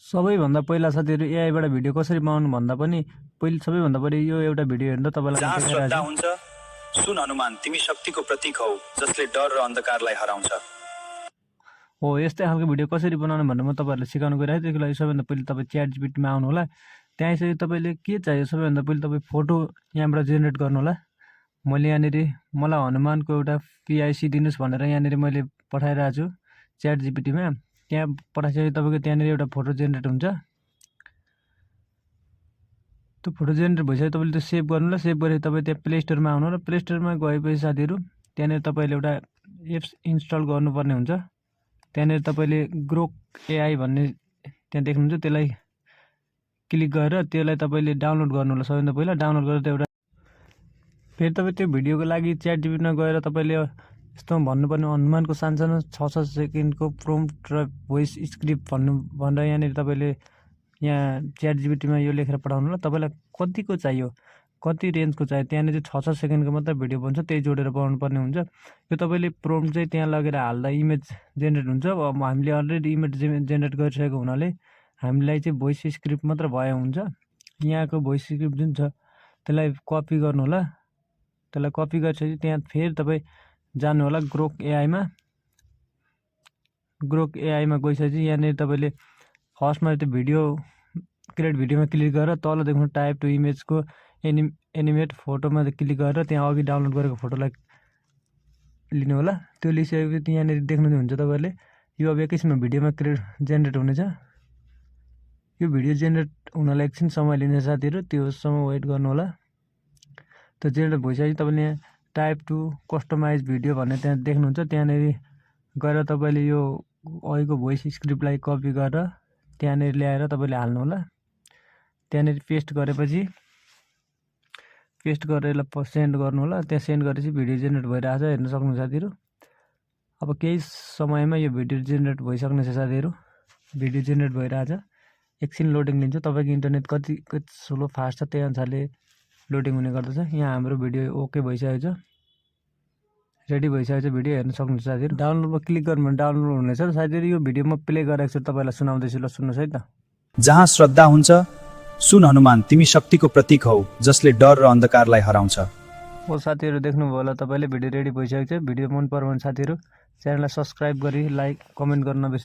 सबैभन्दा पहिला साथीहरु एआई बाट भिडियो कसरी बनाउनु भन्दा पनि पहिले सबैभन्दा पहिले यो एउटा भिडियो हेर्दा तपाईलाई जहाँ देखाइरहेको श्रद्धा छु। हुन्छ सुन हनुमान तिमी शक्तिको प्रतीक हौ जसले डर र अन्धकारलाई हराउँछ। हो यस्तै खालको भिडियो कसरी बनाउनु भनेर म तपाईहरुलाई सिकाउन गइरहेको छु। त्यसको लागि सबैभन्दा पहिले तपाई च्याट जीपीटी मा आउनु होला। त्यहाँ आइसकेपछि तपाईले के चाहियो सबैभन्दा पहिले तपाई फोटो यहाँबाट जेनेरेट गर्नु होला। मैले यहाँनेरि मलाई हनुमानको एउटा पीआईसी दिनुस् भनेर यहाँनेरि मैले पठाइरहेको छु च्याट जीपीटी मा। त्यहाँ पठाइसकेपछि तपाईको त्यहाँनेरि एउटा फोटो जेनेरेट हुन्छ। त्यो फोटो जेनेरेट भइसक्यो तपाईले त्यो सेभ गर्नु होला। सेभ गरेपछि तपाई त्यहाँ प्ले स्टोरमा आउनु र प्ले स्टोरमा गएपछि साथीहरु त्यहाँनेरि तपाईले एउटा एप्स इन्स्टल गर्नुपर्ने हुन्छ। त्यहाँनेरि तपाईले ग्रोक एआई भन्ने त्यहाँ देख्नुहुन्छ त्यसलाई क्लिक गरेर त्यसलाई तपाईले डाउनलोड गर्नु होला। सबैभन्दा पहिला डाउनलोड गरेर एउटा फेरि तपाई त्यो भिडियोको लागि च्याट जीपीटीमा गएर तपाईले यस्तो भन्नुपर्ने हनुमानको सानसानो 6-6 सेकेन्डको प्रम्प्ट र भोइस स्क्रिप्ट भन्नु भनेर यहाँनेरि तपाईले यहाँ च्याट जीपीटीमा यो लेखेर पठाउनु होला। तपाईलाई कतिको चाहियो कति रेन्जको चाहियो त्यहाँनेरि 6-6 सेकेन्डको मात्र भिडियो बन्छ त्यही जोडेर बनाउनु पर्ने हुन्छ। यो तपाईले प्रम्प्ट चाहिँ त्यहाँ लगेर हाल्दा इमेज जेनेरेट हुन्छ। अब हामीले अलरेडी इमेज जेनेरेट गरिसकेको हुनाले हामीलाई चाहिँ भोइस स्क्रिप्ट मात्र भए हुन्छ। यहाँको भोइस स्क्रिप्ट जुन छ त्यसलाई कपी गर्नु होला। त्यसलाई कपी गरिसकेपछि त्यहाँ फेरि तपाई जानु होला ग्रोक एआई मा। ग्रोक एआई मा गइसकेपछि यहाँनेरि तपाईले फर्स्टमा त्यो भिडियो क्रिएट भिडियोमा क्लिक गरेर तल देख्नु टाइप टु इमेजको एनिमेट फोटोमा क्लिक गरेर त्यहाँ अघि डाउनलोड गरेको फोटोलाई लिनु होला। त्यो लिइसकेपछि यहाँनेरि देख्नुहुन्छ तपाईहरुले यो अब एकैछिनमा भिडियोमा जेनेरेट हुनेछ। यो भिडियो जेनेरेट हुनलाई एकछिन समय लिन्छ साथीहरु, त्यो समय वेट गर्नु होला। त्यो जेनेरेट भइसकेपछि तपाईले यहाँ टाइप टु कस्टमाइज भिडियो भन्ने त्यहाँ देख्नुहुन्छ। त्यहाँनेरि गएर तपाईले यो अघिको भोइस स्क्रिप्टलाई कपी गरेर त्यहाँनेरि ल्याएर तपाईले हाल्नु होला। त्यहाँनेरि पेस्ट गरेपछि पेस्ट गरेर सेन्ड गर्नु होला। त्यहाँ सेन्ड गरेपछि भिडियो जेनेरेट भइरहेछ हेर्न सक्नुहुन्छ साथीहरु। अब केही समयमा यो भिडियो जेनेरेट भइसक्नेछ साथीहरु। भिडियो जेनेरेट भइरहेछ। एकछिन लोडिङ लिन्छ। तपाईको इन्टरनेट कति स्लो फास्ट छ त्यही अनुसारले लोडिङ हुने गर्दछ। यहाँ हाम्रो भिडियो ओके भइसकेको छ, रेडी भइसकेको छ। भिडियो हेर्न सक्नुहुन्छ साथीहरु। डाउनलोडमा क्लिक गर्नु भने डाउनलोड हुनेछ। साथीहरु यो भिडियो म प्ले गरेको छु तपाईलाई सुनाउँदैछु, ल सुन्नुस् है त। जहाँ श्रद्धा हुन्छ सुन हनुमान तिमी शक्तिको प्रतीक हौ जसले डर र अन्धकारलाई हराउँछ। हो साथीहरु देख्नुभयो होला तपाईले भिडियो रेडी भइसकेको छ। भिडियो मन पर्यो भने साथीहरु च्यानललाई सब्स्क्राइब गरी लाइक कमेन्ट गर्न